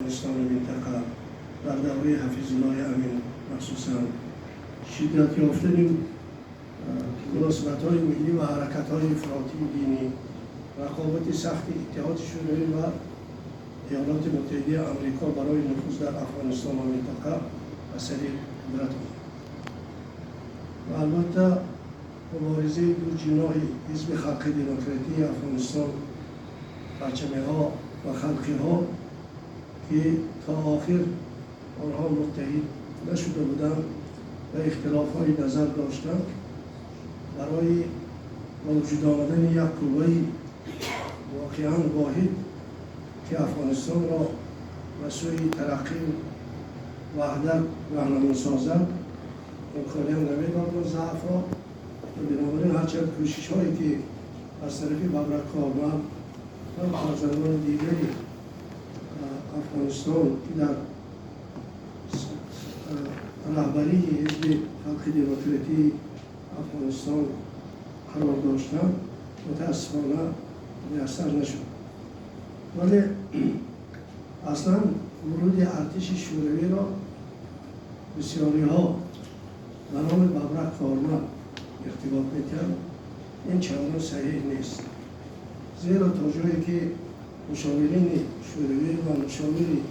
Афғонистон ва минтақа дар давраи Ҳафизуллоҳ Амин, махсусан шиддат ёфтани муносибатҳои миллӣ ва ҳаракатҳои ифротии динӣ, рақобати сахти Иттиҳоди Шӯравӣ ва Иёлоти Муттаҳидаи Амрико барои нуфуз дар Афғонистон ва минтақа ба сари қудрат омад. Ва албатта муборизаи ду ҷиноҳи Ҳизби Халқи Демократии Афғонистон, парчамиҳо ва халқиҳо, ки то охир онҳо муттаҳид нашуда буданд ва ихтилофҳои назар доштанд, барои ба вуҷуд омадани як қувваи воқеан воҳид, ки Афғонистонро ба сӯи тараққӣ ваҳдат роҳнамун созад, имконият намедод он заъфҳо. Ва бинобар ин ҳарчанд кӯшишҳое, ки аз тарафи Бабрак Кормал ва фарзандони дигари Афғонистон, ки дар раҳбарии Ҳизби Халқи Демократии Афғонистон қарор доштанд, мутаассифона муяссар нашуд. Вале аслан вуруди артиши Шӯравиро бисёриҳо ба номи Бабрак Кормал иртибот медиҳанд. Ин чандон саҳеҳ нест, зеро то ҷое ки мушовирини Шӯравӣ ва мушовири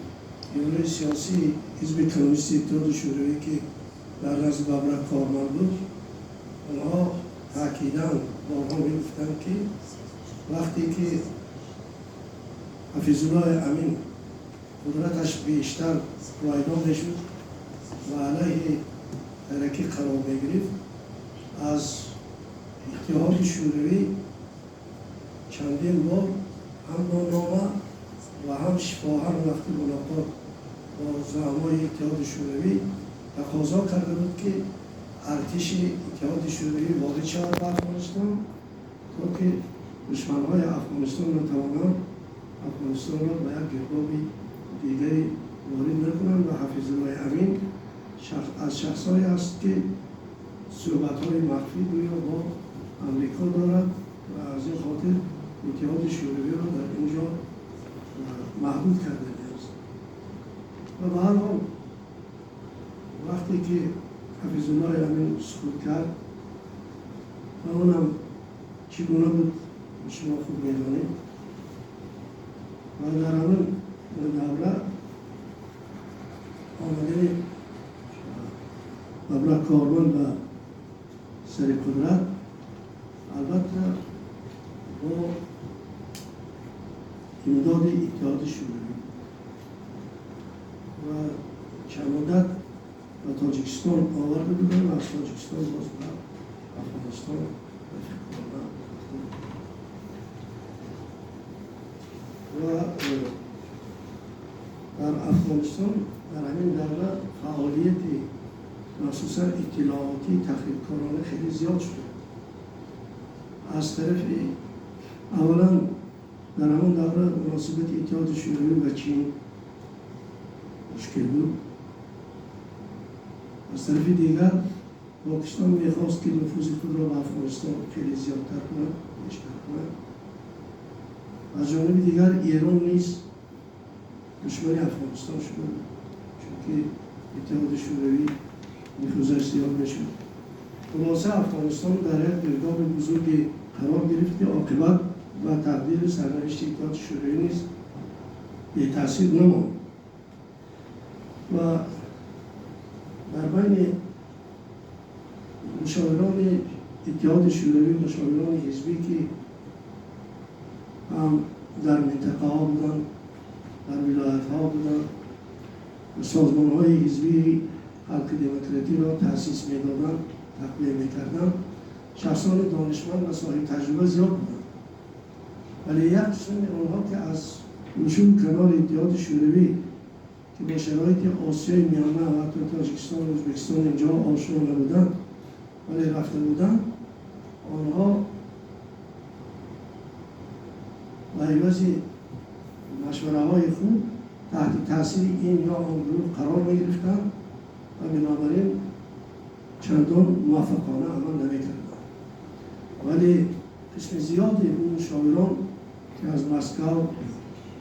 бюрои сиёсии Ҳизби Коммунистии Иттиҳоди Шӯравӣ, ки дар назди Бабрак Кормал буд, онҳо таъкидан борҳо мегуфтанд, ки вақте ки Ҳафизуллоҳ Амин қудраташ бештар пайдо мешуд ва алайҳи Тараки қарор мегирифт, аз Иттиҳоди Шӯравӣ чандин бор ҳам бо нома ва ҳам шифоҳан вақти мулоқот бо заъмои Иттиҳоди Шӯравӣ тақозо карда буд, ки артиши Иттиҳоди Шӯравӣ ворид шавад ба Афғонистон, то ки душманҳои Афғонистон натавонанд Афғонистонро ба як гирдоби дигаре ворид накунанд. Ва Ҳафизуллоҳ Амин аз шахсҳое аст, ки суҳбатҳои махфӣ гӯё бо Амрико дорад ва аз ин хотир Иттиҳоди Шӯравиро дар инҷо маҳдуд кардааст. Ва ба ҳар ҳол вақте ки Ҳафизуллоҳ Амин суқут кард, ва онам чӣ гуна буд, шумо хуб медонед, ва дар ҳамин давра омадани Бабрак Кормал ба сари қудрат, албатта бо имдоди Иттиҳоди Шӯравӣ ва чанд муддат ба Тоҷикистон оварда буданд ва аз Тоҷикистон боз ба Афғонистон рафиқ Кормал ва дар Афғонистон дар ҳамин давра фаъолияти махсусан иттилоотӣ тахрибкорона хеле зиёд шуд. Аз тарафи аввалан дар ҳамон давра муносибати Иттиҳоди Шӯравӣ ва Чин мушкил буд. Аз тарафи дигар Покистон мехост, ки нуфузи худро ба Афғонистон хеле зиёдтар кунад, бештар кунад. Аз ҷониби дигар Эрон низ душмани Афғонистон шуда буд, чунки Иттиҳоди Шӯравӣ нуфузаш зиёд мешуд. Хулоса Афғонистон дар як гирдоби бузурге қарор гирифт, ки оқибат ва тақдири сарнавишти Иттиҳоди Шӯравӣ низ бетаъсир намонд. Ва дар байни мушовирони Иттиҳоди Шӯравӣ, мушовирони ҳизбӣ, ки ҳам дар минтақаҳо буданд, дар вилоятҳо буданд, созмонҳои ҳизбии Халқи Демократиро таъсис медоданд, тақвия мекарданд, шахсони донишманд ва соҳиби таҷриба зиёд буданд. Вале як қисми онҳо, ки аз гӯшаву канори Иттиҳоди Шӯравӣ, ки бо шароити Осиёи Миёна ва ҳатто Тоҷикистон ва Ӯзбекистон инҷо ошно набуданд, вале рафта буданд, онҳо ба ивази машвараҳои хуб таҳти таъсири ин ё он гурӯҳ қарор мегирифтанд ва бинобар ин чандон муваффақона амал намекарданд. Вале қисми зиёди он мушовирон, ки аз Москва,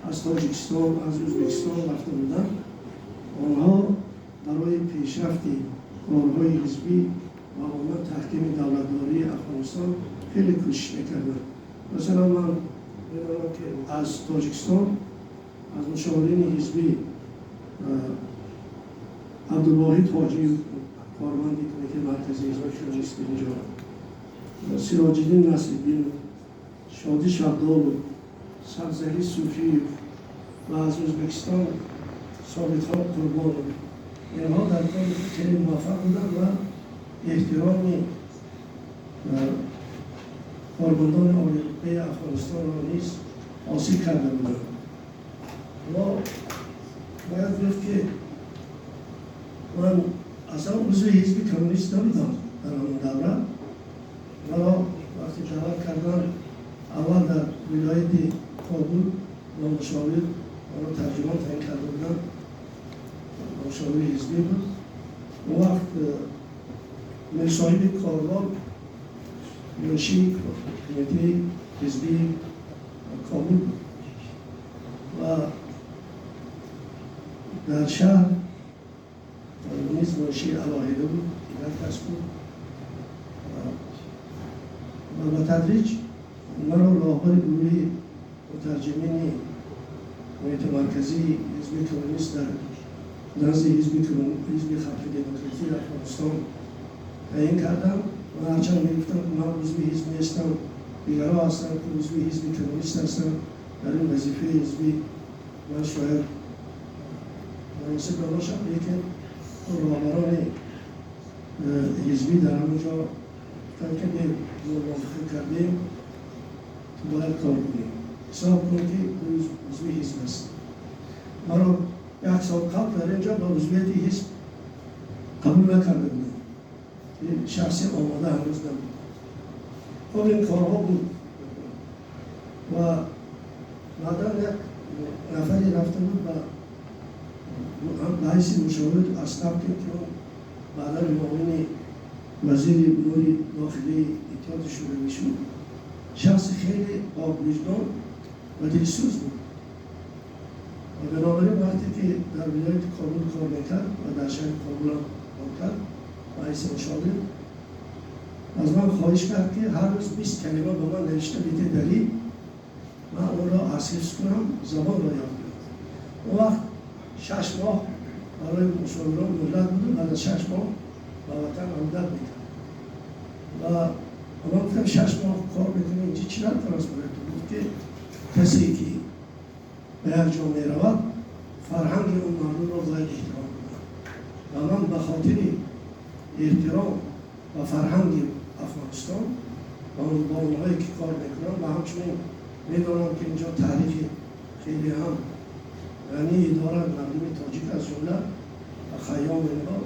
аз Тоҷикистон, аз Ӯзбекистон рафта буданд, онҳо барои пешрафти корҳои ҳизбӣ ва умуман таҳкими давлатдории Афғонистон хеле кӯшиш мекарданд. Масалан, ман медонам, ки аз Тоҷикистон аз мушовирини ҳизбӣ Абдулвоҳид Ҳоҷиев, корманди Кумитаи Марказии Ҳизби Коммунист инҷо, Сироҷиддин Насриддинов, Шоди Шабдолов, Сабзали Суфиев ва аз Ӯзбекистон Собитхон Қурбонов, инҳо дар кори худ хеле муваффақ буданд ва эҳтироми кормандони олирутбаи Афғонистонро низ ҳосил карда буданд. Мо бояд гуфт, ки ман аслан узви ҳизби коммунист набудам дар ҳамон давра. Маро вақте даъват карданд, аввал дар вилояти Кобул бо мушовир маро тарҷумон таъин карда буданд, мушовири ҳизбӣ буд. Он вақт мирсоҳиби Корвон муншии кумитаи ҳизбии Кобул буд ва дар шаҳр низ муншии алоҳида буд, дигар кас буд. Ва ба тадриҷ маро роҳбари гурӯҳи мутарҷимини Кумитаи Марказии Ҳизби Коммунист дар назди Ҳизби Халқи Демократии Афғонистон таъин кардам. Ва ҳарчанд мегуфтам, ки ман узви ҳизб нестам, дигарҳо ҳастанд, ки узви ҳизби коммунист ҳастанд, дар ин вазифаи ҳизбӣ ман шояд муносиб набошам, лекин роҳбарони ҳизбӣ дар ҳамон ҷо гуфтанд, ки не, мо мувофиқа кардем, ту бояд кор кунӣ, ҳисоб кун, ки узви ҳизб ҳастӣ. Маро як сол қабл дар ин ҷо ба узвияти ҳизб қабул накарда будам, шахси омода ҳанӯз набуд. Хоб, ин корҳо буд ва баъдан як нафаре рафта буд ба ҳайси мушовир Остапкин, ки он баъдан муовини вазири умури дохилии Иттиҳоди Шӯравӣ шуд. Шахси хеле поквиҷдон ва дилсӯз буд ва бинобар ин вақте ки дар вилояти Кобул кор мекард ва дар шаҳри Кобул ҳам кор кард ба ҳайси мушовир, аз ман хоҳиш кард, ки ҳар рӯз 20 калима ба ман навишта бидиҳ дарӣ, ман онро аз ҳифз кунам, забонро ёд гирам. Он вақт 6 моҳ барои мушовирон муҳлат буд, баъд аз 6 моҳ ба ватан авдат мекард. Ва ман гуфтам, 6 моҳ кор мекунӣ, инҷа чӣ дар кор аст барои ту? Гуфт, ки касе ки ба як ҷо меравад, фарҳанги он мардумро бояд эҳтиром кунад ва ман ба хотири эҳтиром ба фарҳанги Афғонистон ва бо онҳое ки кор мекунам ва ҳамчунин медонам, ки инҷо таърихи хеле ҳам ғании дорад мардуми тоҷик, аз ҷумла ва Хайём, инҳо,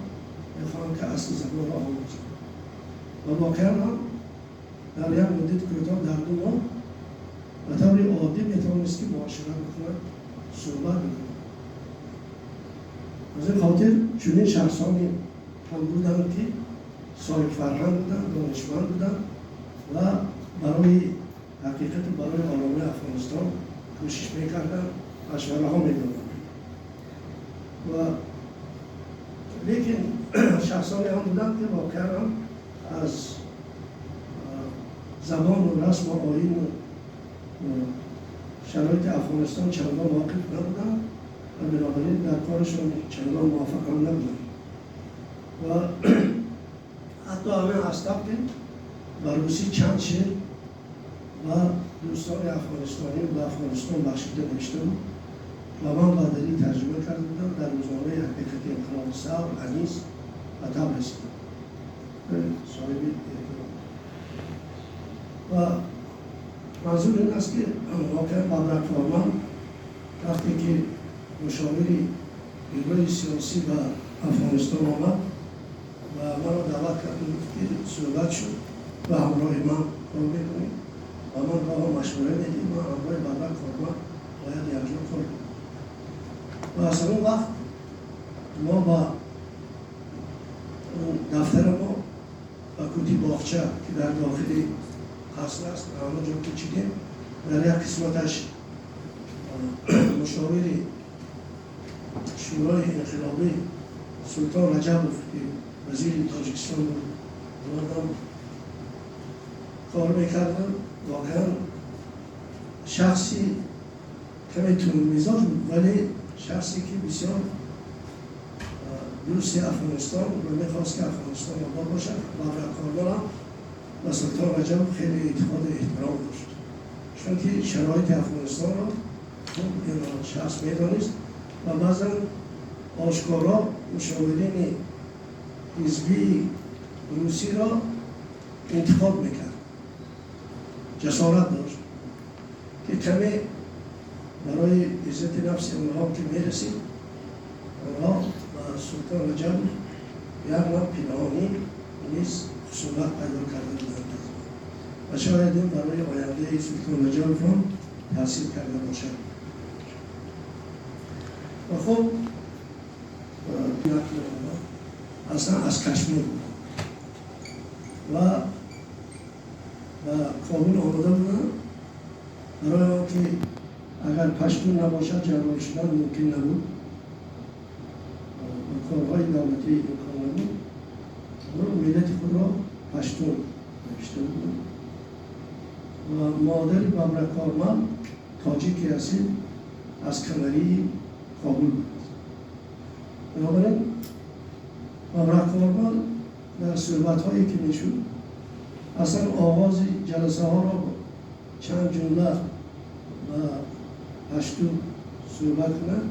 мехоҳам, ки асли забонро омӯзам. Ва воқеан ҳам дар як муддати кӯтоҳ, дар 2 моҳ, ба таври оддӣ метавонист, ки муошират бикунад, суҳбат бикунад. Аз ин хотир чунин шахсоне ҳам буданд, ки соҳибфарҳанг буданд, донишманд буданд ва барои ҳақиқату барои оромии Афғонистон кӯшиш мекарданд, машвараҳо медоданд. Ва лекин шахсоне ҳам буданд, ки воқеан ҳам аз забону расму оину шароити Афғонистон чандон воқиф набуданд ва бинобар ин дар корашон чандон муваффақ ҳам набуданд. Ва ҳатто ҳамин Остапкин ба русӣ чанд шеър ба дӯстони афғонистонӣ ба Афғонистон бахшида навишта буд ва ман ба дарӣ тарҷума карда будам, дар рӯзномаи Ҳақиқати Инқилоби Сабр, Анис ба таб расидам. Соҳиби эҳтиром. Ва манзур ин аст, ки воқеан Бабрак Корман вақте ки мушовири бюрои сиёсӣ ба Афғонистон омад ва маро даъват кард, гуфт, ки суҳбат шуд ва ҳамроҳи ман кор мекунӣ ва ман ба он машвара медиҳем, ман ҳамроҳи Бабрак Корман бояд якҷо кор кунем. Ва аз ҳамон вақт мо ба дафтари мо ба кути боғча, ки дар дохили қаср аст, ба ҳамон ҷо кӯчидем. Дар як қисматаш мушовири Шӯрои инқилобӣ Султон Раҷабов, ки вазири Тоҷикистон буд, онҳо кор мекарданд. Воқеан шахси каме тундмизоҷ буд, вале шахсе ки бисёр дӯсти Афғонистон ва мехост, ки Афғонистон обод бошад. Бабрак Кармал ҳам ба Султон Раҷабов хеле эътиқоду эҳтиром дошт, чунки шароити Афғонистонро хуб ин шахс медонист ва баъзан ошкоро мушовирини ҳизбии русиро интиқод мекард. Ҷасорат дошт, ки каме барои иззати нафси онҳо ки мерасид, онҳо ба Султон Раҷабов як навъ пинҳонӣ низ хусумат пайдо карда буданд ва шояд ин барои ояндаи Султон Раҷабов ҳам таъсир карда бошад. Ва хуб, аслан аз Кашмир буд ва ба Кобул омада буданд, барои он ки агар паштун набошад, ҷанрол шудан мумкин набуд ва корҳои давлатӣ имкон набуд. Миллати худро паштун навишта буданд ва модари Бабрак Кармал тоҷики асил аз Камарии Кобул буд. Бинобарин Бабрак Кармал дар суҳбатҳое ки мешуд, аслан оғози ҷаласаҳоро чанд ҷумла ба пашту суҳбат кунад,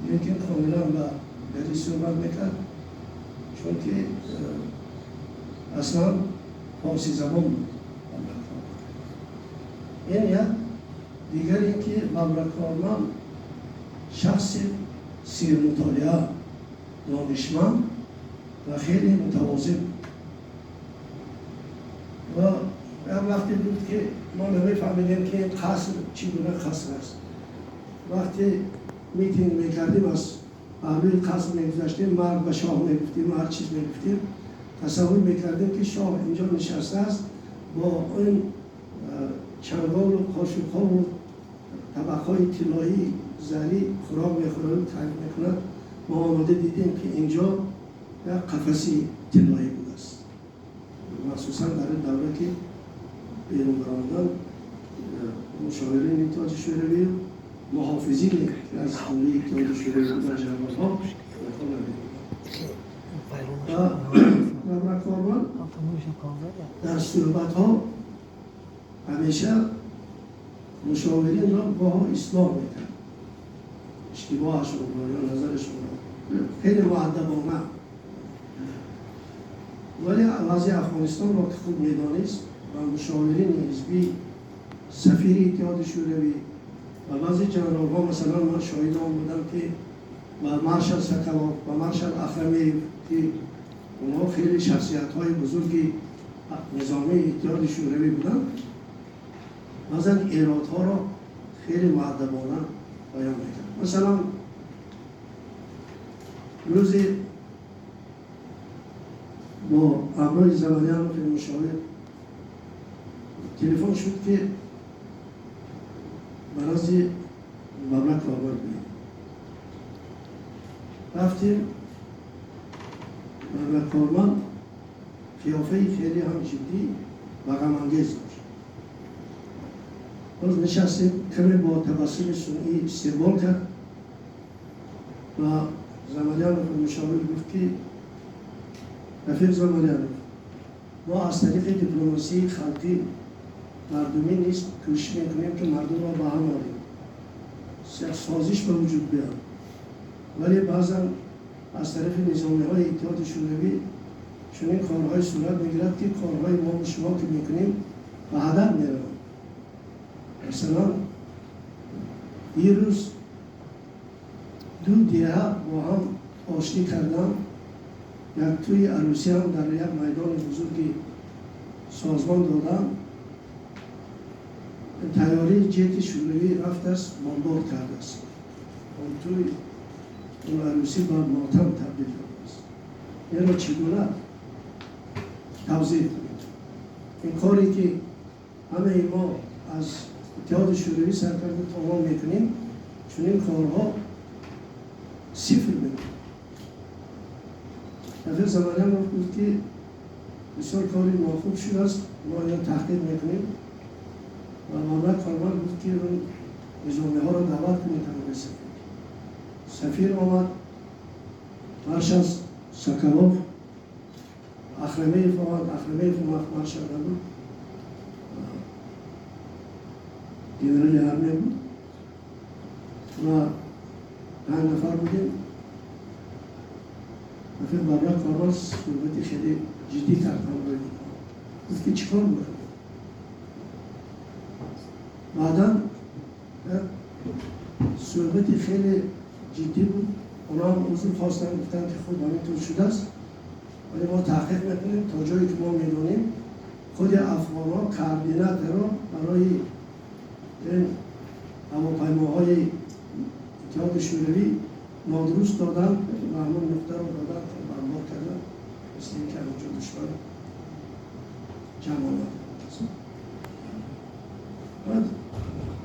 лекин комилан ба дарӣ суҳбат мекард, чунки аслан форсизабон буд Бабрак Кармал. Ин як. Дигар ин ки Бабрак Кармал шахси сермутолиа, донишманд ва хеле мутавозин ва як вақте буд, ки мо намефаҳмидем, ки ин қаср чӣ гуна қаср аст. Вақте митинг мекардем, аз паҳлӯи қаср мегузаштем, марг ба шоҳ мегуфтем, ҳар чиз мегуфтем, тасаввур мекардем, ки шоҳ инҷо нишастааст, бо ин чанголу қошуқҳову табақҳои тиллоӣ зарӣ хӯрок мехӯрад, таъриф мекунад. Мо омода дидем, ки инҷо як қафаси тиллоӣ будааст. Махсусан дар ин давра, ки берун баромадан мушовирини Иттиҳоди Шӯравӣ, муҳофизине ки аз ҷумлаи Иттиҳоди Шӯравӣ буданд, ҷанролҳо. Ва Бабрак Кармал дар суҳбатҳо ҳамеша мушовиринро гоҳо ислоҳ мекард, иштибоҳашонро ё назарашонро, хеле муаддабона, вале вазъи Афғонистонро ки хуб медонист ва мушовирини ҳизбӣ, сафири Иттиҳоди Шӯравӣ ва баъзе ҷанролҳо, масалан, ман шоҳиди он будам, ки ба маршал Соколов, ба маршал Ахрамеев, ки онҳо хеле шахсиятҳои бузурги низомии Иттиҳоди Шӯравӣ буданд, баъзан эродҳоро хеле муаддабона баён мекард. Масалан, рӯзе бо ҳамроҳи Замалиёнов мушовир телефон шуд, ки ба назди Бабрак Кармал биёед. Рафтем. Бабрак Кармал қиёфаи хеле ҳам ҷиддӣ ва ғамангез дошт. Боз нишастем, каме бо табассуми сунъӣ истиқбол кард ва Замалиёнов мушовир гуфт, ки рафиқ Замалиёнов, мо аз тариқи дипломасии халқӣ, мардумӣ низ кӯшиш мекунем, ки мардумро ба ҳам орем, созиш ба вуҷуд биёд, вале баъзан аз тарафи низомиҳои Иттиҳоди Шӯравӣ чунин корҳое сурат мегирад, ки корҳои мо шумо ки мекунем, ба ҳадар мераванд. Масалан, дирӯз ду деҳа бо ҳам оштӣ карданд, як тӯи арӯсӣ ҳам дар як майдони бузурги созмон доданд. Тайёраи ҷети Шӯравӣ рафтааст, бомбор кардааст он тӯй, он арӯсӣ ба мотам табдил ёфтааст. Инро чӣ гуна тавзеҳ кунем? Ин коре ки ҳамаи мо аз Иттиҳоди Шӯравӣ сар карда то мо мекунем. чунин корҳо сифр мекунад. Рафиқ Заманиянов гуфт ки бисёр кори нохуб шудааст, мо инро таҳқиқ мекунем. Ва Бабрак Кармал гуфт ки низомиҳоро даъват кунед ҳамроҳи сафир. Сафир омад, маршал Соколов, Ахрамеев омад. Ахрамеев он вақт маршал набуд, генерали армия буд. Ва 5 нафар будем. Рафиқ Бабрак Кармал суҳбати хеле ҷиддӣ кард ҳамроҳи онҳо. Гуфт ки чӣ кор мекунем? Баъдан як суҳбати хеле ҷиддӣ буд. Онҳо ҳам узр хостанд, гуфтанд ки хуб ҳаминтур шудааст, вале мо таҳқиқ мекунем. То ҷое ки мо медонем, худи афғонҳо координаторро барои ин ҳавопаймоҳои Иттиҳоди Шӯравӣ нодуруст доданд ва ҳамон нуқтаро доданд, бомбор карданд, мисли инки ҳамонҷо душман ҷамъ омад. Баъд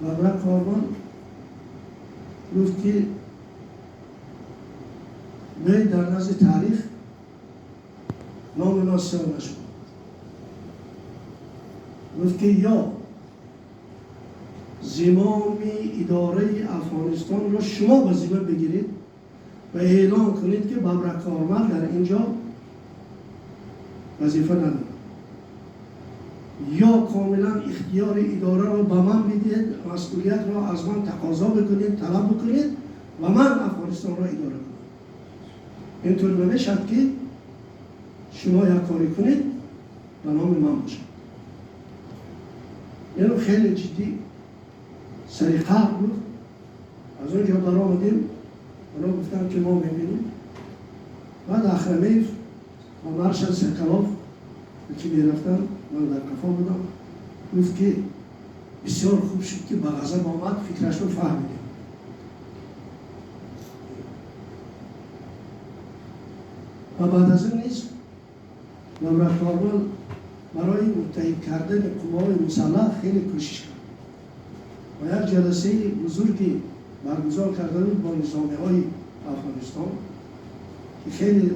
Бабрак Кармал гуфт ки биёед дар назди таърих номи ман сиёҳ нашуд. Гуфт ки ё зимоми идораи Афғонистонро шумо ба зимма бигиред ва эълон кунед ки Бабрак Кармал дар инҷо вазифа надорад, ё комилан ихтиёри идораро ба ман бидиҳед, масъулиятро аз ман тақозо бикунед, талаб бикунед ва ман Афғонистонро идора кунам. Интур намешавад ки шумо як коре кунед ба номи ман бошад. Инро хеле ҷиддӣ сари қаҳр буд. Аз он ҷо баромадем, онҳо гуфтанд ки мо мебинем. Баъд Ахрамеев ва маршал Соколов ки мерафтанд, ман дар қафо будам, гуфт ки бисёр хуб шуд ки ба ғазаб омад, фикрашро фаҳмидем. Ва баъд аз ин низ Бабрак Кармал барои муттаҳид кардани қувваҳои мусаллаҳ хеле кӯшиш кард ва як ҷаласаи бузурги баргузор карда буд бо низомиҳои Афғонистон ки хеле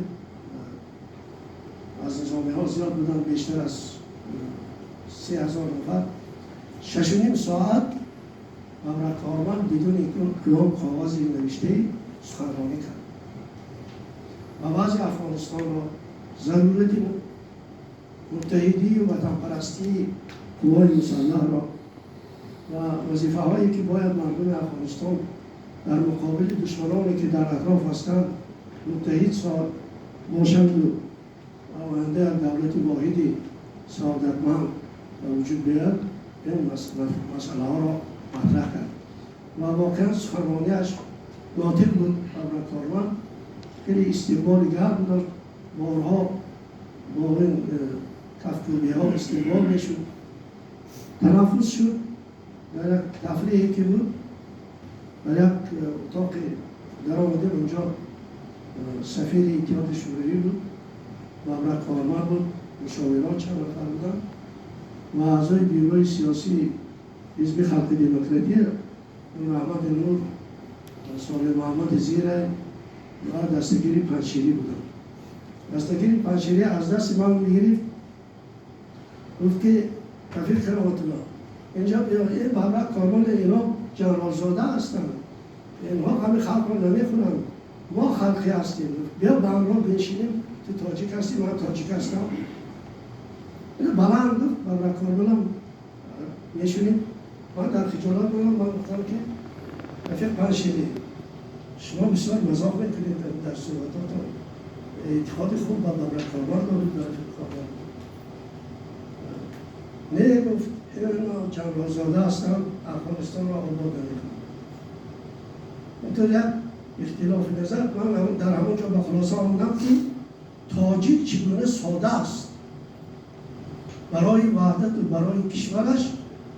аз низомиҳо зиёд буданд, бештар аз 3000 нафар. 6.5 соат Бабрак Кармал бидуни кадом коғази навиштаи суханронӣ кард ва вазъи Афғонистонро, зарурати муттаҳидӣ ва ватанпарастии қувваҳои мусаллаҳро ва вазифаҳое ки бояд мардуми Афғонистон дар муқобили душманоне ки дар атроф ҳастанд муттаҳид бошанд ва оянда як давлати воҳиди саодатманд ба вуҷуд биёяд, ин масъалаҳоро матраҳ кард ва воқеан суханронияш нотиқ буд. Бабрак Кармал хеле истиқболи гарм дошт, борҳо бо ин кафкӯбиҳо истиқбол мешуд, танаффус шуд. Дар як тафриҳе ки буд, дар як утоқе даромадем, онҷо сафири Иттиҳоди Шӯравӣ буд, Бабрак Кармал буд, мушовирон чанд нафар буданд ва аъзои бюрои сиёсии ҳизби халқи демократия Нураҳмади Нур, Солеҳ Муҳаммади Зирай ва Дастагири Панҷшерӣ буданд. Дастагири Панҷшерӣ аз дасти ман мегирифт, гуфт ки рафиқ Кароматулло, инҷо ин Бабрак Кармал, инҳо ҷанралзода ҳастанд, инҳо ҳамин халқро намехӯранд, мо халқӣ ҳастем, биё ба ҳамроҳ биншинем, ту тоҷик ҳастӣ, ман тоҷик ҳастам. Инро баланд гуфт, Бабрак Кармалам мешунид. Ман дар хиҷолат будам, ман гуфтам ки рафиқ Панҷшерӣ, шумо бисёр мазоқ мекунед дар суҳбатотон, эътиқоди хуб ба Бабрак Кармал доред, рафиқ Кармал. Не, гуфт, инҳо ҷанралзода ҳастанд, Афғонистонро обод намекунанд. Интур як ихтилофи назар. Ман дар ҳамон ҷо ба хулоса омадам ки тоҷик чӣ гуна сода аст барои ваҳдату барои кишвараш,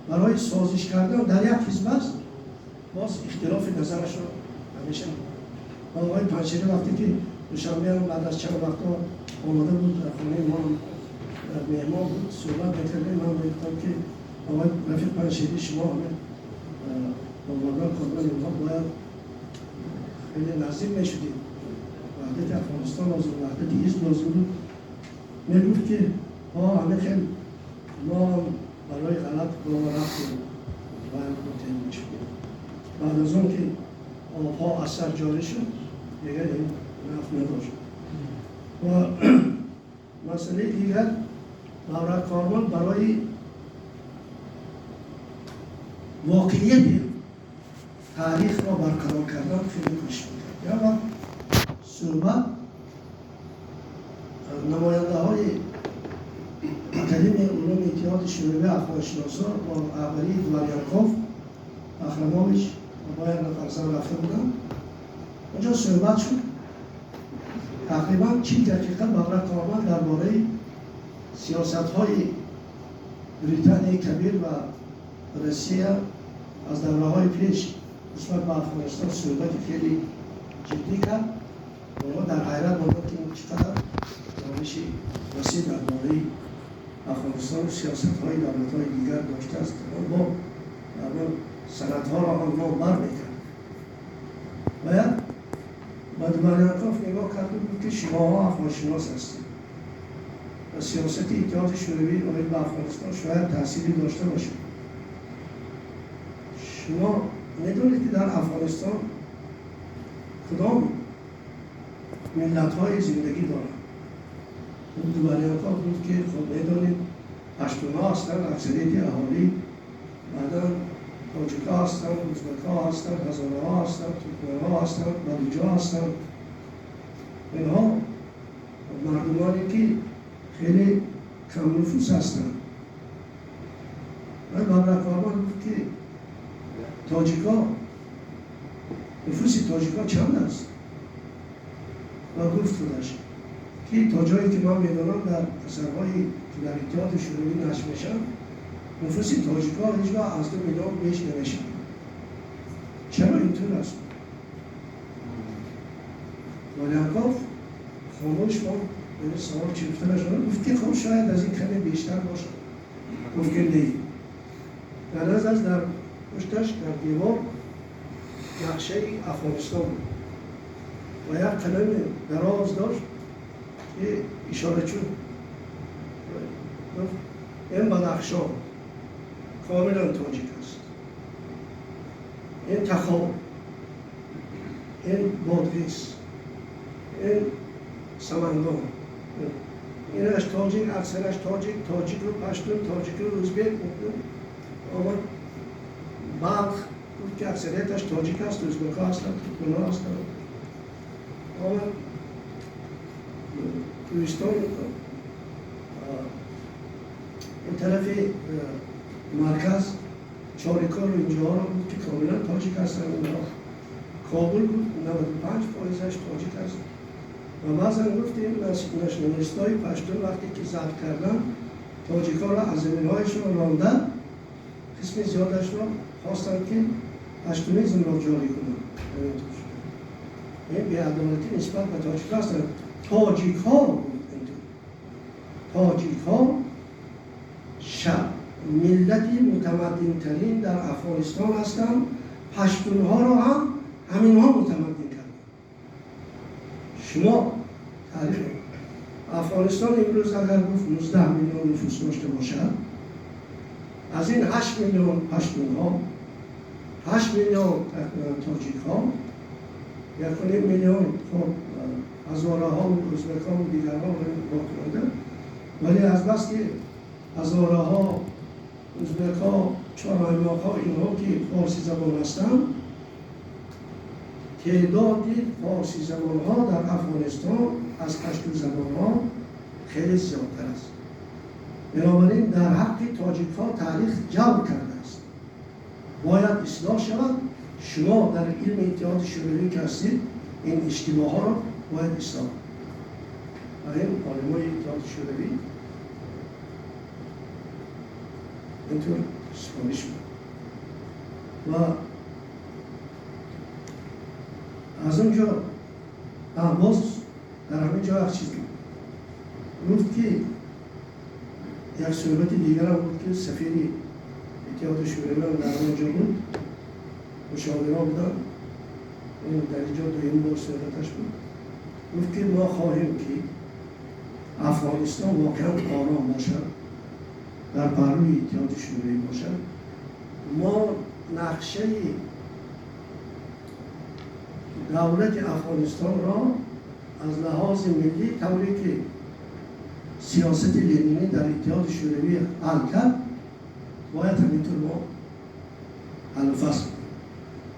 барои созиш кардан дар як ҳизб аст, боз ихтилофи назарашро ҳамеша. Ва оқои Панҷшерӣ вақте ки душанбе ҳам баъд аз чанд вақтҳо омада буд, дар хонаи мо ҳам меҳмон буд, суҳбат мекардем. Ман мегуфтам ки оқои рафиқ Панҷшерӣ, шумо ҳамин бо Бабрак Кармал инҳо бояд хеле наздик мешудем, ваҳдати Афғонистон лозим, ваҳдати ҳизб лозим буд. Мегуфт ки ҳа, ҳамин хел мо барои ғалат роҳ рафтем ва муттаҳид мешудем. Баъд аз он ки обҳо аз сар ҷорӣ шуд, дигар ин наф надошт. Ва масъалаи дигар, Бабрак Кармал барои воқеияти таърихро барқарор кардан хеле кӯшиш мекард. Як вақт суҳбат намояндаҳои Академияи улуми Иттиҳоди Шӯравӣ афғоншиносо бо раҳбарии Дворянков, Бахрамович ва бо як нафар зан рафта буданд. Онҷо суҳбат шуд. Тақрибан 40 дақиқа Бабрак Кармал дар бораи сиёсатҳои Британияи Кабир ва Россия аз давраҳои пеш нисбат ба Афғонистон суҳбати хеле ҷиддӣ кард. Онҳо дар ҳайрат монданд, ки ин чӣ қадар дониши васеъ дар бораи Афғонистон ва сиёсатҳои давлатҳои дигар доштааст. Бо санадҳоро ҳам ном бар мекард. Ва як ба Дворянков нигоҳ кард ва гуфт, ки шумоҳо афғоншинос ҳастед ва сиёсати Иттиҳоди Шӯравӣ оид ба Афғонистон шояд таъсире дошта бошад. Шумо медонед, ки дар Афғонистон кудом миллатҳои зиндагӣ доранд? Дворянков гуфт, ки хуб медонед, паштунҳо ҳастанд, аксарияти аҳолӣ, баъдан тоҷикҳо ҳастанд, узбекҳо ҳастанд, ҳазораҳо ҳастанд, туркманҳо ҳастанд, балуҷҳо ҳастанд. Инҳо мардумоне ки хеле камнуфус ҳастанд. Ва Бабрак Кармал гуфт, ки тоҷикҳо, нуфуси тоҷикҳо чанд аст? Ва гуфт худаш, ки то ҷое ки ман медонам, дар асарҳое ки дар Иттиҳоди Шӯравӣ нашр мешаванд, нуфуси тоҷикҳо ҳеҷ вақт аз 2 миллион беш намешавад. Чаро интур аст? Дворянков хомӯш монд, яъне савол чӣ гуфта нашуд. Гуфт, ки хуб, шояд аз ин каме бештар бошад. Гуфт, ки не. Дар назар дар пушташ дар девор нақшаи Афғонистон буд ва як қалами дароз дошт, ки ишора чун гуфт: ин Бадахшон комилан тоҷик аст, ин Тахор, ин Бодғис, ин Самангон, инаш тоҷик, аксараш тоҷик, тоҷику паштун, тоҷику узбек. Омад Балх, гуфт, ки аксарияташ тоҷик аст, узбекҳо ҳастанд, туркманҳо ҳастанд. Омад Кӯҳистон, ин тарафи марказ, Чорикор, инҷоҳоро гуфт, ки комилан тоҷик ҳастанд инҳо. Кобул буд, 95%-аш тоҷик аст. Ва баъзан гуфтем, националистҳои паштун вақте ки забт карданд, тоҷикҳоро аз заминҳояшон ронда, қисми зиёдашро хостанд, ки паштунизмро ҷорӣ кунанд. Ин беадолатӣ нисбат ба тоҷикҳо ҳастанд. Тоҷикҳо, тоҷикҳо миллати мутамаддинтарин дар Афғонистон ҳастанд. Паштунҳоро ҳам ҳаминҳо мутамаддин карданд. Шумо таърих Афғонистон имрӯз агар гуфт 19 миллион нуфус дошта бошад, аз ин 8 миллион паштунҳо, 8 миллион тоҷикҳо, 1.5 миллион хуб ҳазораҳо, узбекҳо ва дигарҳо боқӣ. Вале аз бас ки ҳазораҳо, узбекҳо, чораймоқҳо, инҳо ки форсӣ забон ҳастанд, теъдоди форсӣ забонҳо дар Афғонистон аз паштузабонҳо хеле зиёдтар аст. Бинобар ин дар ҳаққи тоҷикҳо таърих ҷавр кардааст, бояд ислоҳ шавад. Шумо дар илми Иттиҳоди Шӯравӣ ки ҳастед, ин иштибоҳҳоро бояд ислоҳ. Ва ин олимои Иттиҳоди Шӯравӣ интур супориш буд. Ва аз он ҷо боз дар ҳамин ҷо як чиз гуфт, ки як суҳбати дигарам буд, ки сафири Иттиҳоди Шӯравӣ дар он ҷо буд, мушовирон буданд. дар инҷо дуюм бор суҳбаташ буд, гуфт ки мо хоҳем ки Афғонистон воқеан ором бошад, дар паҳлӯи Иттиҳоди Шӯравӣ бошад. Мо нақшаи давлати Афғонистонро аз лиҳози миллӣ тавре ки сиёсати ленинӣ дар Иттиҳоди Шӯравӣ ҳал кард, бояд ҳаминтур мо ҳаллу фасл кунем.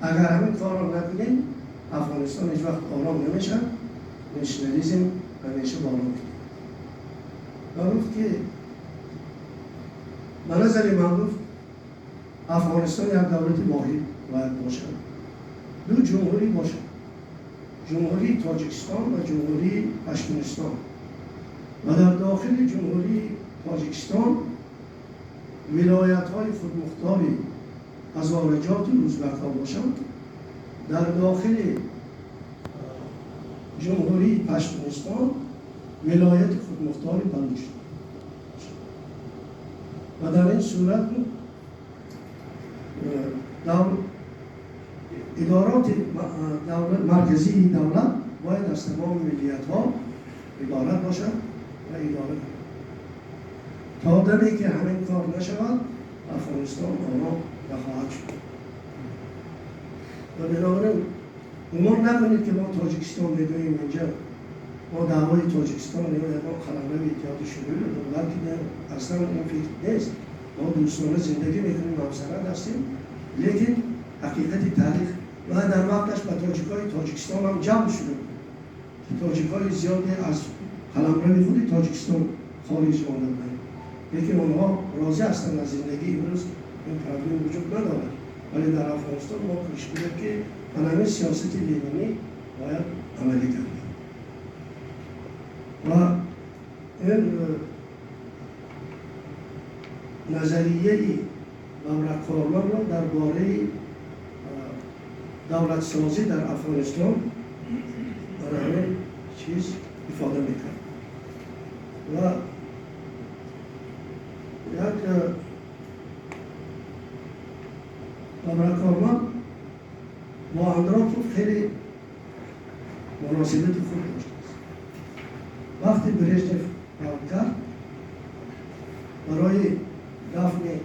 Агар ҳамин корро накунем, Афғонистон ҳеҷ вақт ором намешавад, национализм ҳамеша боло мегирад. Ва гуфт ки ба назари ман, гуфт, Афғонистон як давлати воҳид бояд бошад, ду ҷумҳурӣ бошад, Ҷумҳурии Тоҷикистон ва Ҷумҳурии Паштунистон, ва дар дохили Ҷумҳурии Тоҷикистон вилоятҳои худмухтори ҳазораҷоти узбакҳо бошанд, дар дохили Ҷумҳурии Паштунистон вилояти худмухтори Балуч. Ва дар ин сурат идороти марказии давлат бояд аз тамоми миллиятҳо иборат бошад ва идора кунад. То даме ки ҳамин кор нашавад, Афғонистон ором нахоҳад шуд. Ва бинобар ин гумон накунед ки мо Тоҷикистон мегӯем, инҷа мо даъвои Тоҷикистон ё ягон қаламрави Иттиҳоди Шӯравӣ дорем, балки аслан ин фикр нест. Мо дӯстона зиндагӣ мекунем, ҳамсарҳад ҳастем, лекин ҳақиқати таърих ва дар вақташ ба тоҷикҳои Тоҷикистон ҳам ҷамъ шуда буд ки тоҷикҳои зиёде аз қаламрави худи Тоҷикистон хориҷ монда буданд, лекин онҳо розӣ ҳастанд аз зиндагии имрӯз, ин проблем вуҷуд надорад. Вале дар Афғонистон мо кӯшиш кунем ки ба ҳамин сиёсати ленинӣ бояд амалӣ гардад. Ва ин назарияи Бабрак Кормалро дар бораи давлатсозӣ дар Афғонистон барои ҳамин чиз ифода мекард. Ва як Бабрак Кормал бо Андропов хеле муносибати хуб доштааст. Вақте Брежнев равт кард, барои дафни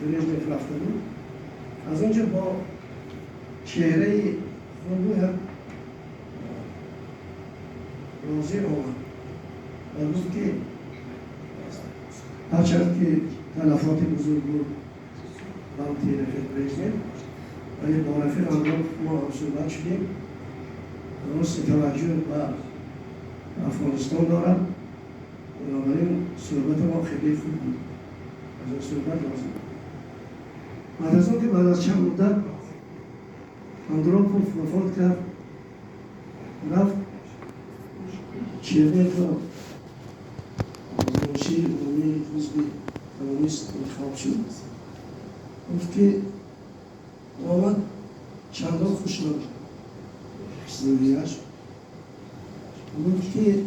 Брежнев рафта буд, аз он ҷо бо чеҳраи хубу як розӣ омад ва гуфт ки ҳарчанд ки талафоти бузург буд вақти рафиқ Брежнев, вале бо рафиқ Андропов мо ҳамсӯҳбат шудем, рости таваҷҷӯҳ ба Афғонистон дорад, бинобар ин суҳбати мо хеле хуб буд, аз ин суҳбат розӣ буд. Баъд аз он ки баъд аз чанд муддат Андропов вафот кард, рафт Черненко муншии умумии ҳизби коммунист интихоб шуд. Гуфт ки омад, чандон хуш набуд рӯҳияш. Гуфт ки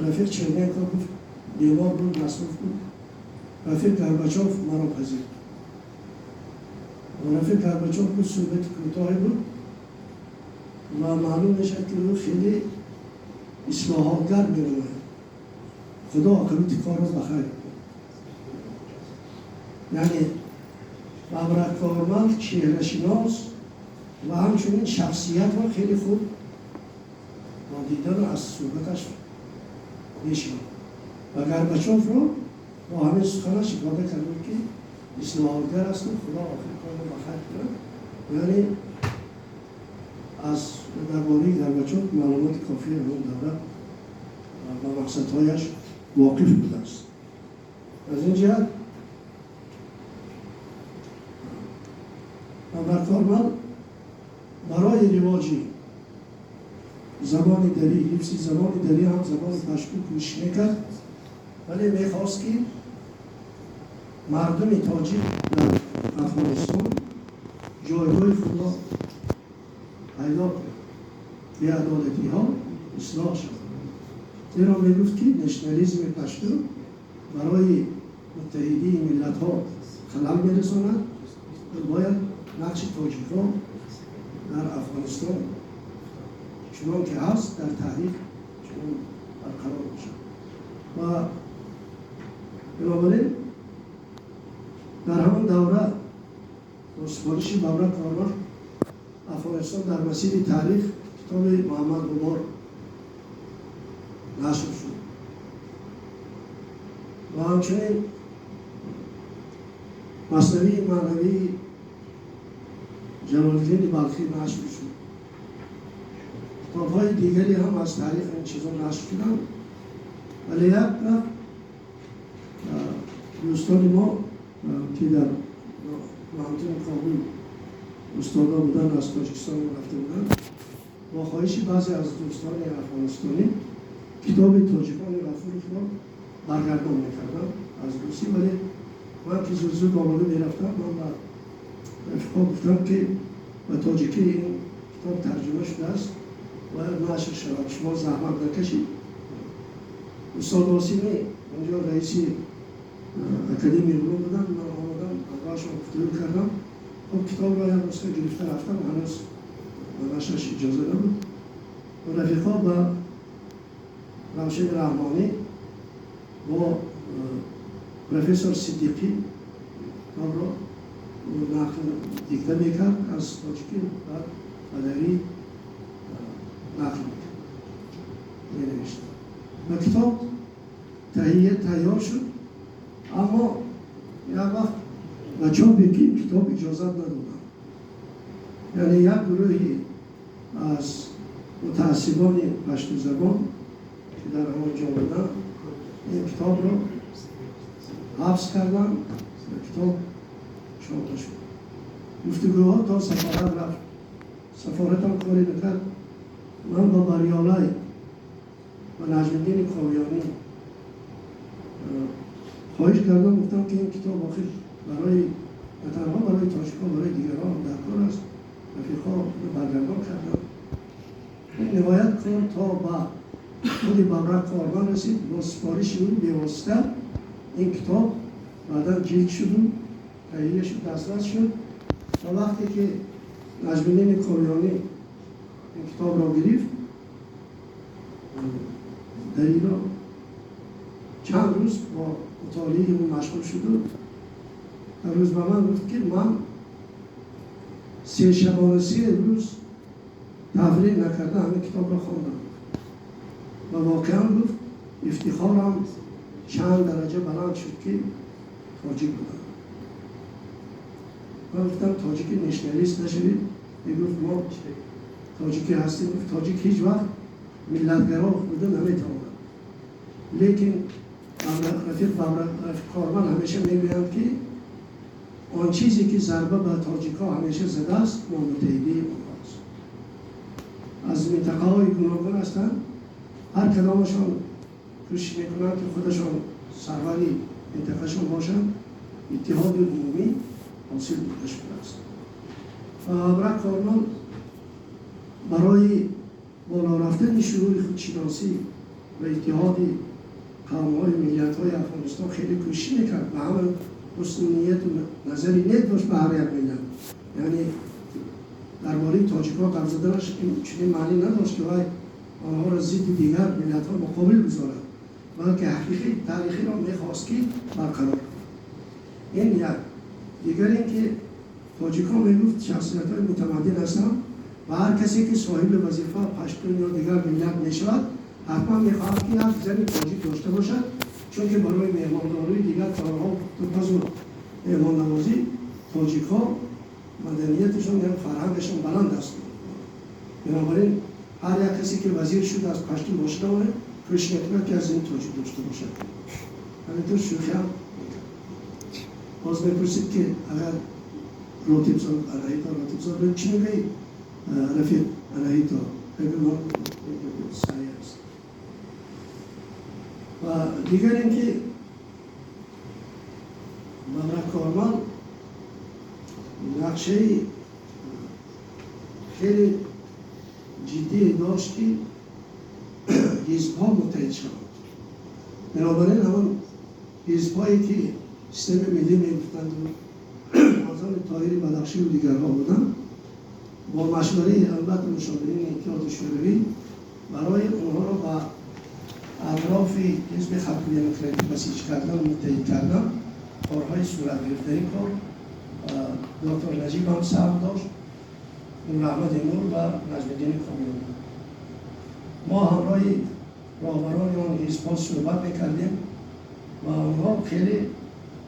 рафиқ Черненко, гуфт, бемор буд, масруф буд, рафиқ Горбачов маро пазирд. Рафиқ Горбачов буд, суҳбати кӯтоҳе буд ва маълум мешавад ки ӯ хеле ислоҳотгар менамояд. Худо оқибати корро ба хайр кунад. Яъне Бабрак Кормал чеҳрашинос ва ҳамчунин шахсиятро хеле хуб бо дидану аз суҳбаташ мешинохт. Ва Горбачовро бо ҳамин суханаш ифода кард ки ислоҳотгар асту Худо охири корро ба хайр кунад. Яъне аз дар бораи Горбачов маълумоти кофӣ он давра ба мақсадҳояш воқиф будааст. Аз ин ҷиҳат Бабрак Кормал барои ривоҷи забони дарӣ, ҳифзи забони дарӣ ҳам забони пашту кӯшиш мекард, вале мехост ки мардуми тоҷик дар Афғонистон ҷойгоҳи худро пайдо кунад, беадолатиҳо ислоҳ шавад. Зеро мегуфт ки национализми пашту барои муттаҳидии миллатҳо халал мерасонад ва бояд нақши тоҷикҳо дар Афғонистон чунон ки ҳаст, дар таърих чунон барқарор бошад. Ва бинобар ин дар ҳамон давра бо супориши Бабрак Кармал Афғонистон дар масири таърих китоби Муҳаммад Ғубор нашр шуд ва ҳамчунин Маснавии маънавии Ҷалолиддини Балхӣ нашр шуд. Китобҳои дигаре ҳам аз таърих ин чизо нашр шуданд, вале як тараф дӯстони мо, ки дар поҳантуни Кобул устодо буданд, аз Тоҷикистон рафта буданд, бо хоҳиши баъзе аз дӯстони афғонистонӣ китоби Тоҷикони Ғафуровро баргардон мекарданд аз русӣ. Вале ман ки зуд зуд омода мерафтам, ман ба рафиқо гуфтам, ки ба тоҷикӣ ин китоб тарҷума шудааст, бояд нашр шавад, шумо заҳмат накашед. Устод Осимӣ онҷо раиси Академияи улум буданд. Ман омадам, ҳамроҳашон гуфтугӯ кардам. Хуб, китобро як нусха гирифта рафтам, ҳанӯз ба нашраш иҷоза набуд. Рафиқо ба Равшани Раҳмонӣ бо профессор Сиддиқӣ китобро нақл дикта мекард аз тоҷикӣ, баъд ба дарӣ нақл мекард, менавишт ва китоб таҳия тайёр шуд. Аммо як вақт ба чопи китоб иҷозат надоданд. Яъне як гурӯҳи аз мутаассибони паштузабон, ки дар ҳамон ҷо буданд, ин китобро ҳабс карданд ва китоб чоп нашуд. Гуфтугӯҳо то сафорат рафт, сафоратам коре накард. Ман ба Барёлай ва Наҷмиддини Ковиёнӣ хоҳиш кардам, гуфтам, ки ин китоб охир барои на танҳо барои тоҷикҳо, барои дигарон дар кор аст. Рафиқҳо баргардон карданд. Ин ниҳоят кор то ба худи Бабрак Кармал расид. Бо супориши ӯ бевосита ин китоб баъдан ҷилд шуду таҳия шуд, дастрас шуд. Ва вақте ки Наҷмиддини Ковиёнӣ ин китобро гирифт, дар ино чанд рӯз бо мутолиаи ӯ машғул шуду дар рӯз ба ман гуфт, ки ман 3 шабона 3 рӯз тафриҳ накарда ҳамин китобро хондам ва воқеан, гуфт, ифтихорам чанд дараҷа баланд шуд, ки тоҷик будам. Ман гуфтам, тоҷики националист нашавед. Мегуфт, мо тоҷикӣ ҳастем. Гуфт, тоҷик ҳеҷ вақт миллатгаро буда наметавонад. Лекин рафиқ Кормал ҳамеша мегӯянд, ки он чизе ки зарба ба тоҷикҳо ҳамеша задааст, номуттаҳидии онҳост. Аз минтақаҳои гуногун ҳастанд, ҳар кадомашон кӯшиш мекунанд, ки худашон сарвари минтақашон бошанд, иттиҳоди умумӣ ҳосил нашудааст. Ва Бабрак Кормал барои боло рафтани шуури худшиносӣ ва иттиҳоди қавмҳои миллиятҳои Афғонистон хеле кӯшиш мекард. Ба ҳама ҳусни нияту назари нек дошт ба ҳар як миллат. Яъне дар бораи тоҷикҳо гап заданаш чунин маънӣ надошт, ки вай онҳоро зидди дигар миллатҳо муқобил гузорад, балки ҳақиқи таърихиро мехост, ки барқарор кунад. Ин як. Дигар ин ки тоҷикҳо, мегуфт, шахсиятҳои мутамаддин ҳастанд ва ҳар касе ки соҳиби вазифа, паштун ё дигар миллат мешавад, ҳатман мехоҳад, ки як зани тоҷик дошта бошад, чунки барои меҳмондории дигар корҳо, пухтупазу меҳмоннавозӣ тоҷикҳо маданияташон ям фарҳангашон баланд аст. Бинобар ин ҳар як касе ки вазир шуд, аз паштун бошад, кӯшиш мекунад, ки аз ин тоҷик дошта бошад. Ҳаминтур шӯхиам мекард. Боз мепурсид, ки агар Ротибзод, Анаҳито Ротибзод, чӣ мегӯӣ, рафиқ Анаҳито? Мегӯ, саҳеҳ аст. Ва дигар ин ки Бабрак Кормал нақшаи хеле ҷиддие дошт, ки ҳизбҳо муттаҳид шаванд. Бинобар ин ҳамон ҳизбҳое ки системаи миллӣ мегуфтанду озони Тоҳири Бадахшиву дигарҳо буданд. Бо машвараи албатта мушовирини Иттиҳоди Шӯравӣ барои онҳоро ба атрофи Ҳизби Халқи Демократӣ басиҷ кардан, муттаҳид кардан корҳои сурат гирифт. Дар ин кор доктор Наҷиб ҳам саҳм дошт, Нураҳмад Нур ва Наҷмиддини Комилов. Мо ҳамроҳи роҳбарони он ҳизбҳо суҳбат мекардем ва онҳо хеле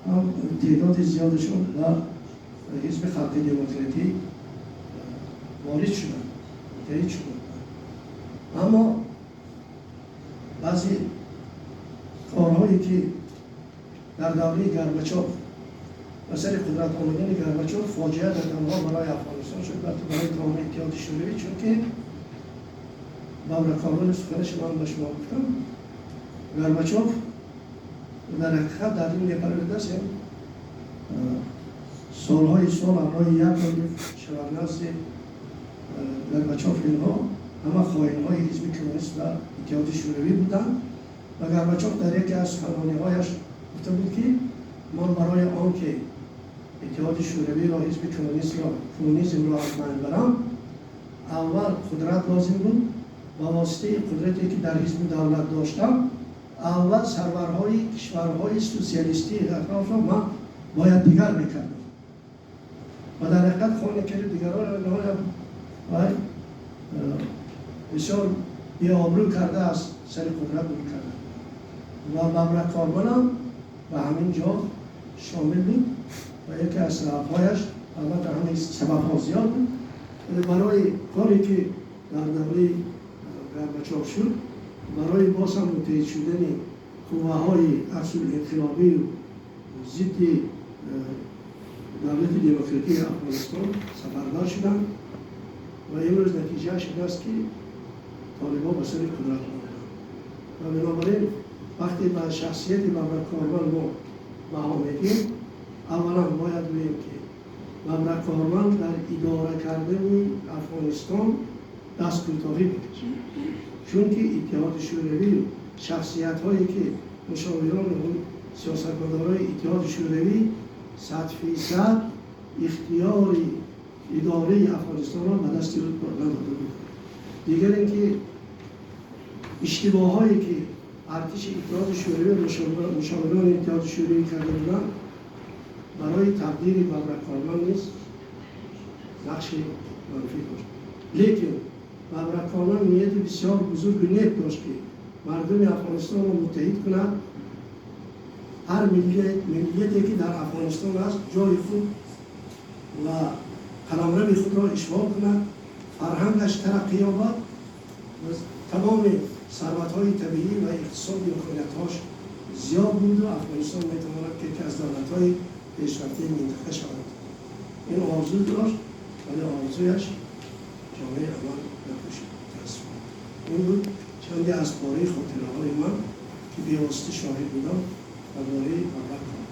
ҳам теъдоди зиёдашон ба Ҳизби Халқи Демократӣ ворид шуданд, муттаҳид шуданд. Аммо баъзе корҳое ки дар давраи Горбачов ба сари қудрат омадани Горбачов фоҷиа на танҳо барои Афғонистон шуд, балки барои тамоми Иттиҳоди Шӯравӣ, чунки Бабрак Кармал суханаш ман ба шумо гуфтам, Горбачов дар ҳақиқат дар ин мепарвардаст солҳои сол ҳамроҳи Яковлев, Шеварднадзе, Горбачов, инҳо ҳама хоинҳои ҳизби коммунист ва Иттиҳоди Шӯравӣ буданд ва Горбачов дар яке аз суханрониҳояш гуфта буд, ки ман барои он ки Иттиҳоди Шӯравиро, ҳизби коммунистро, коммунизмро аз байн барам, аввал қудрат лозим буд. Ба воситаи қудрате ки дар ҳизби давлат доштам, аввал сарварҳои кишварҳои социалистии атрофро ман бояд дигар мекардам. Ва дар ҳақиқат хоне ки дигарон бисёр беобрӯ карда аз сари қудрат дур карда ва Бабрак Кармалам ба ҳамин ҷо шомил буд ва яке аз сабабҳояш, албатта ҳамин сабабҳо зиёд буд, барои коре ки дар давраи Горбачов шуд, барои боз ҳам муттаҳид шудани қувваҳои аксулинқилобию зидди давлати демократии Афғонистон сафарбар шуданд ва имрӯз натиҷааш ин аст, ки толибон ба сари қудрат омаданд. Ва бинобар ин вақте ба шахсияти Бабрак Кармал мо баҳо медиҳем, аввалан бояд гӯем, ки Бабрак Кармал дар идора кардани Афғонистон даст кӯтоҳӣ мекашид, чунки Иттиҳоди Шӯравӣ, шахсиятҳое ки мушовирони сиёсатмадорои Иттиҳоди Шӯравӣ 100% ихтиёри идораи Афғонистонро ба дасти ӯ надода буд. Дигар ин ки иштибоҳое ки артиши Иттиҳоди Шӯравӣ, мушовирони Иттиҳоди Шӯравӣ карда буданд, барои тақдири Бабрак Кармал низ нақши манфӣ дошт. Лекин Бабрак Кармал нияти бисёр бузургу нек дошт, ки мардуми Афғонистонро муттаҳид кунад. Ҳар миллияте ки дар Афғонистон аст, ҷои худ ва қаламрави худро ишғол кунад, фарҳангаш тараққӣ ёбад ва тамоми сарватҳои табиӣ ва иқтисоди имкониятҳош зиёд буду Афғонистон метавонад ки яке аз давлатҳои пешрафтаи минтақа шавад. Ин орзу дошт, вале орзуяш ҷомаи амал напӯшид, мутаассифона. Ин буд чанде аз пораи хотираҳои ман, ки бевосита шоҳид будам дар бораи Бабрак Кармал.